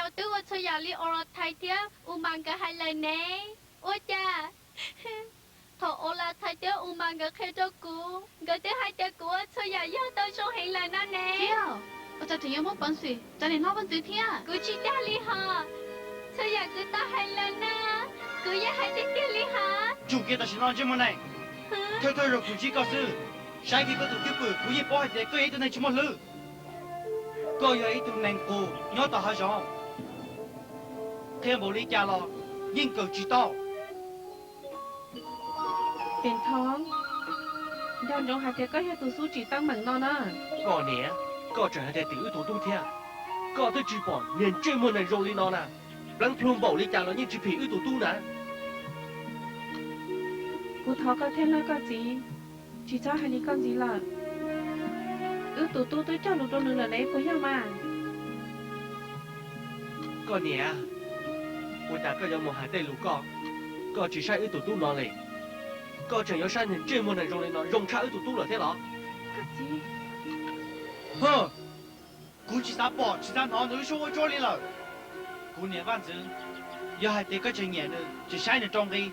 Koj twb ua txhua yam li Olathais thiab Umas nkawd hais lawm ne. Ua cas thaum Olathais thiab Umas nkawd qhia rau kuv, nkawd twb hais tias kuv ua txhua yam yog tau zoo heev lawm no ne? Ua cas tseem yuav muaj peev xwm cov niam hlob vaj ntxwv thiab? Kuv tsis dag li hos. Txhua yam kuv tau hais lawm na, kuv yeej hais tiag tiag li hos. Tsum kiag tam sim no ntsej muag neeg, thawj thawj zaug kuv ntsib koj xwb, saib kiag koj tus cwj pwm kuv yeej paub hais tias koj yog ib tug neeg tsis muaj hlwb. Koj yog ib tug neeg qus nyob tom hav zoov, qhia npaum li cas los yeej kawm tsis tau. Pem Thoob, nco ntsoov hais tias koj yog tus xub tsim teeb meem no na. Koj niam, koj tseem hais tias tim wb tus tub thiab. Koj twb tsis pom niag ntsej muag neeg zoo li no na, pleev plhu npaum li cas los yeej tsis phim wb tus tub na. Kuv thov koj thiab nawb koj txiv, tsis txhob hais li koj ntxiv lawm. Wb tus tub twb cog lus rau nws lawm ne, puas yog mas? Koj niam, ua cas koj yuav mus hais tej lus ko? Koj tsis saib wb tus tub no li, koj tseem yuav saib niag ntsej muag neeg zoo li no zoo tshaj wb tus tub lawm thiab los? Kuv tsis xav pom tsis xav hnov nws lub suab ua tsuab li lawm. Kuv niam vaj ntxwv, yog hais tias koj tseem nyiam nws, tseem saib nws rau nqi,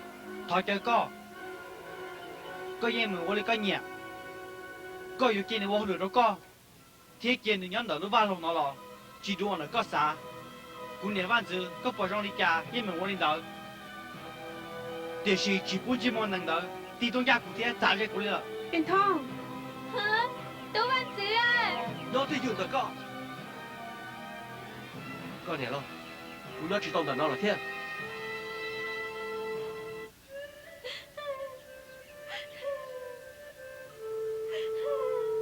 thov caw koj, koj yeej meem ua li koj nyiam. Koj yuav cia nws ua hauj lwm rau koj thiab cia nws nyob ntawm lub vaj loog no los tsis dua ntawm koj xav. Kuv niam vaj ntxwv, koj pom zoo li cas yeej meem ua li ntawd, tiam sis tsis pub ntsej muag neeg ntawd tig tuaj ncaj kuv thiab txav ze kuv li lawm. Pem Thoob, tub vaj ntxwv, nyob twj ywm ntawm koj. Koj niam lauj, kuv nyob tsis tau ntawm no lawm thiab.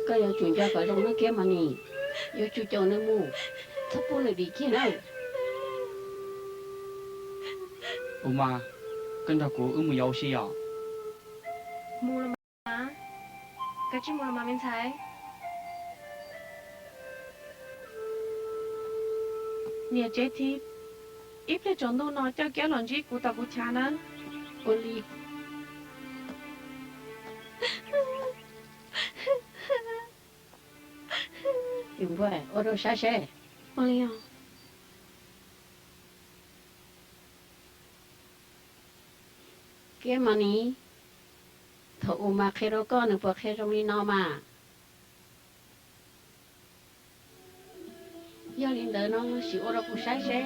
Koj yuav tsum nco kom zoo nawb Kiab Mas Nis, yuav tsum caum nws mus, txhob pub nws dim kiag nawb. Umas, koj nrog kuv wb mus yos ua si os. Mus los mas, koj tsis mus los mas me ntxhais. Niam tsev thib, ib pliag tsaus ntuj no coj Kiab los ntsib kuv tom kuv chav nawb. Ua li. Yus npua, ua rau saib seb. Kiab Mas Nis, thaum Umas qhia rau koj nws puas qhia zoo li no mas? Yog li ntawd no sim ua rau kuv saib seb.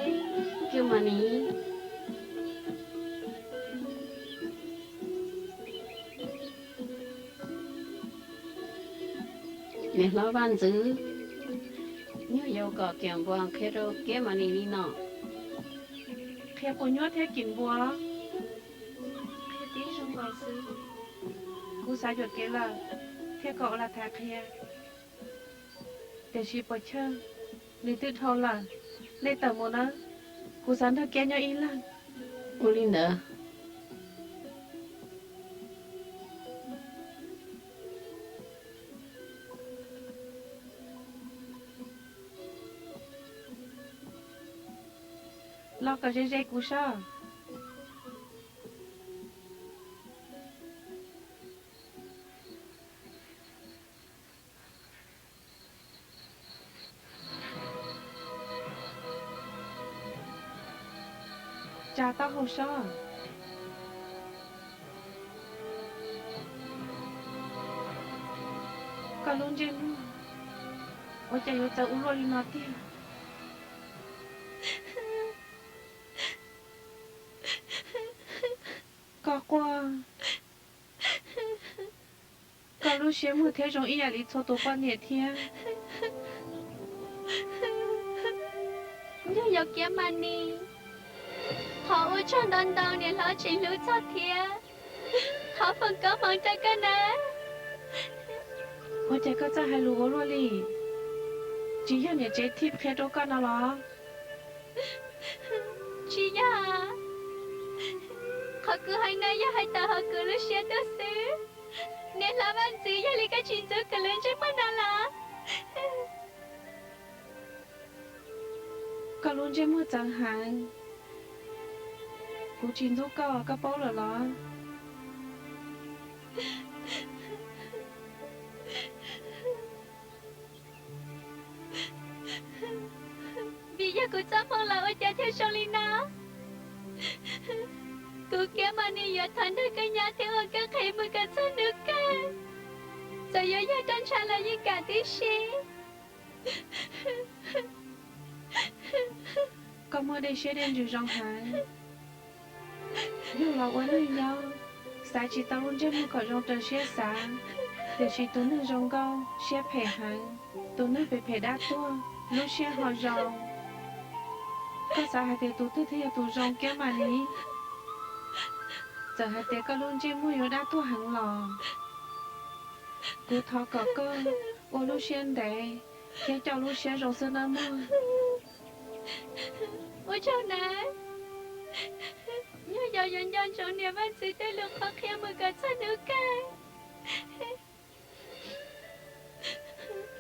Kiab Mas Nis, niam hlob vaj ntxwv, nyuag yaus kom kiam npua qhia rau Kiab Mas Nis li no. Qhia quas nyuab thiab kim npua. Qhia tib zoo nkaus xwb. Kuv xav yuam kev lawm, thiaj kom Ua Lag Thaiv qhia. Tiam sis puas chawj, nws twb dhau lawm. Nej tawm mus nawb, kuv xav nrog Kiab nyob ib leeg. Ua li ntawd. Los kom ze ze kuv sob. Tsa taub hau sob. Koj lub ntsej muag ua cas yuav txawv ua luaj li no tiag? Koj quaj, koj lub siab muag thiab zoo ib yam li txhua tus poj niam thiab. Nyuag yaus Kiab Mas Nis, thov ua tsaug ntau ntau niam hlob tseem hlub txog thiab. Thov foom koob hmoov rau koj nawb. Ua cas koj txawj hais lus ua luaj li? Tsis yog niam tsev thib qhia rau koj no los? Tsis yog. Qhov kuv hais no yog hais tawm hauv kuv lub siab tuaj xwb. Niam hlob vaj ntxwv, yog li koj tsis ntxub kuv lub ntsej muag no los? Koj lub ntsej muag txawv heev. Kuv tsis ntxub koj, koj paub lawm los? Vim Kuv txoj hmoo los ua cas thiaj zoo li no? Kuv Kiab Mas Nis yuav thov nrog koj nyob thiab ua koj qhev mus kom txog hnub kawg, txawm yuav yog roj ntsha los yeej kam tib si. Koj muaj dej siab dej ntsws zoo heev. Yug los ua neeg nyob, xav tsis tau lub ntsej muag kom zoo raws siab xav, tiam sis tus neeg zoo nkauj siab phem heev, tus neeg phem phem dab tuag lub siab ho zoo. Koj xav hais tias tus twg thiaj yog tus zoo Kiab Mas Nis? Txawm hais tias koj lub ntsej muag yuav dab tuag heev los, kuv thov kom koj ua lub siab ntev thiab coj lub siab zoo xwb nawb mog. Ua tsaug nawb. Nyuj Yau yuav nco ntsoov niam Vaj Ntxwv tej lus qhuab qhia mus kom txog hnub kawg.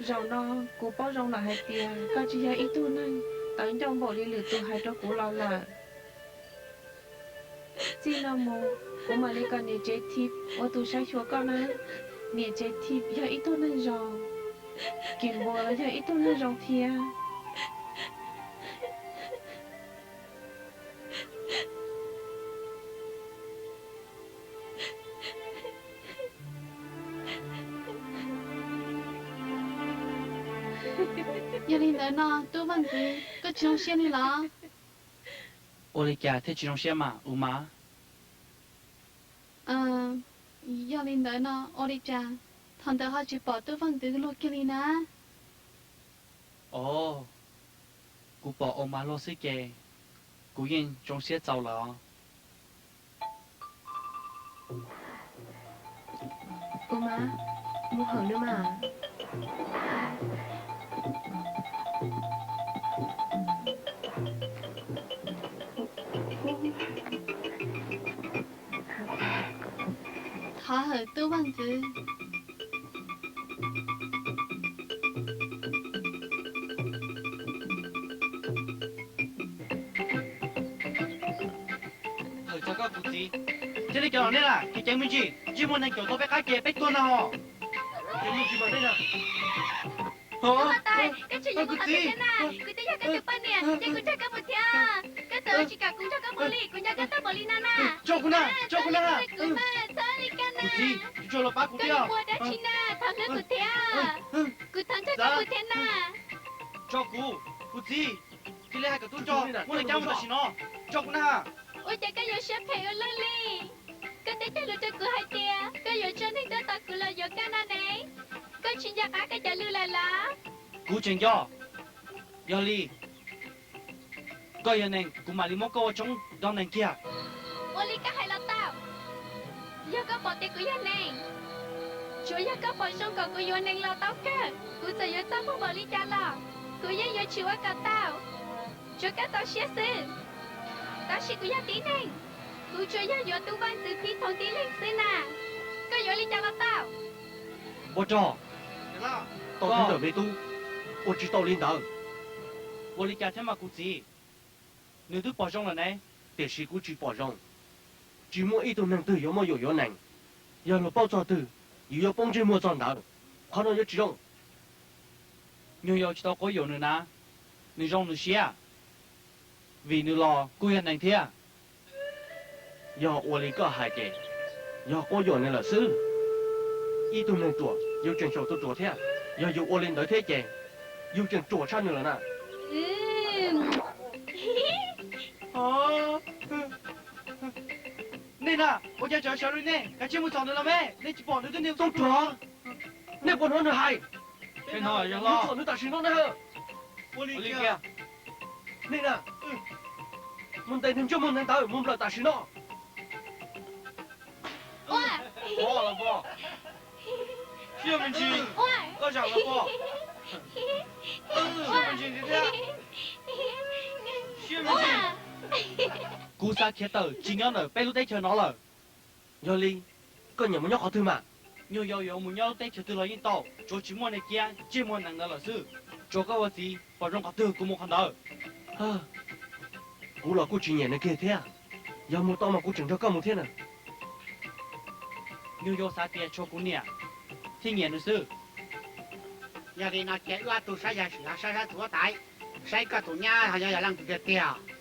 Zaum no kuv paub zoo lawm hais tias koj tsis yog ib tug neeg tawv ncauj npaum li lwm tus hais rau kuv los lawm. Txij no mus kuv mam li kom niam tsev Thib ua tus saib xyuas koj na. Niam tsev Thib yog ib tug neeg zoo, Kim Npua los yog ib tug neeg zoo thiab. Yog li ntawd no Tub Vaj Ntxwv, koj tsis zoo siab li los? Ua li cas thiaj tsis zoo siab mas U Mas? Yog li ntawd no ua li cas thaum ntawd ho tsis pom Tub Vaj Ntxwv luag kiag li na? Ov, kuv pom U Mas luag xwb ces kuv yeej zoo siab txaus lawm. U Mas, mus hawm nawb mas. Thov hawm Tub Vaj Ntxwv. Hawm txog koj kuv txiv, thiaj li cov los nej lawm, kev cai me ntsis, ntsej muag neeg caum tau peb qab ces peb tuag no. Kuv txiv, koj tsis yog kuv txiv na, kuv twb yog koj tus poj niam, cia kuv nrog koj mus thiab. Koj txawm tsis kam kuv nrog koj mus li, kuv nco koj tag npaum li no na. Tso kuv na, tso kuv na. Kuv txiv, tsuas los pab kuv thiab. Koj yuav ua dab tsi na, thov hlub kuv thiab. Kuv thov nrog koj mus thiab na. Tso kuv, kuv txiv, cia li hais kom tub tso, muaj neeg cab mus tam sim no. Tso kuv na. Ua cas koj yuav siab phem ua luaj li? Koj twb cog lus rau kuv hais tias koj yuav tso neeg tuaj tos kuv los yuav koj no ne. Koj tsis nco qab koj cov lus lawm los? Kuv tseem nco. Yog li koj yog neeg, kuv mam li muab koj ua tshoob nrog neeg kiag. Ua li koj hais los tau. Yog koj pom tias kuv yog neeg, tsuav yog koj pom zoo kom kuv yuav neeg los tau kawg. Kuv txawm yuav txaj muag npaum li cas los kuv yeej yuav tsis ua kom tau, tsuav koj txaus siab xwb. Tab sis kuv yog tib neeg, kuv tsuas yog yuav Tub Vaj Ntxwv Phib Thoov tib leeg xwb na. Koj yuav li cas los tau. Npua rog, tau twv ntawm me tub, ua tsis tau li ntawd. Ua li cas thiab mas kuv txiv? Nws twb pom zoo lawm ne. Tiam sis kuv tsis pom zoo. Tsis muaj ib tug neeg twg yuav muaj yuam yuav neeg. Yog luag paub txog twg, yus yuav poob ntsej muag txog ntawd. Qhov no yuav tsis zoo. Nyuj Yau tsis tau quab yuam nws na, nws zoo nws siab, vim nws los kuj yog neeg thiab. Yog ua li koj hais ces yog quab yuam nws lawm xwb. Ib tug neeg ruam yus tseem xyaum tus ruam thiab, yog yus ua li ntawd thiab ces yus tseem ruam tshaj nws lawm na. Nej na, ua cas tseem sawv li nej, kav tsij mus txhom nws los me, nej tsis pom nws twb niag tub ruam. Nej puas hnov nws hais? Txhom nws tam sim no na. Ua li kiag. Nej na, mus ntes nws ntsej muag ntawd mus nplawm tam sim no. Kuv xav khiav tawm tsis nyob ntawm peb lub teb chaws no lawm. Yog li, koj nyiam mus nyob qhov twg mas? Nyuj Yau yuav mus nyob lub teb chaws twg los yeej tau, tsuav tsis muaj niag Kiab ntsej muag nees ntawd lawm xwb. Tsuav koj ua txiv pom zoo qhov twg kuv mus qhov ntawd. Kuv los kuj tsis nyiam nws kiag thiab, yog mus tau mas kuv tseem nrog koj mus thiab na. Nyuj Yau xav tias tshuav kuv niam thiaj nyiam nws xwb. Yog li no ces wb ob tug saib yawg sim los saib saib tus huab tais. Saib koj tus nyab ho yog leej twg tiag tiag.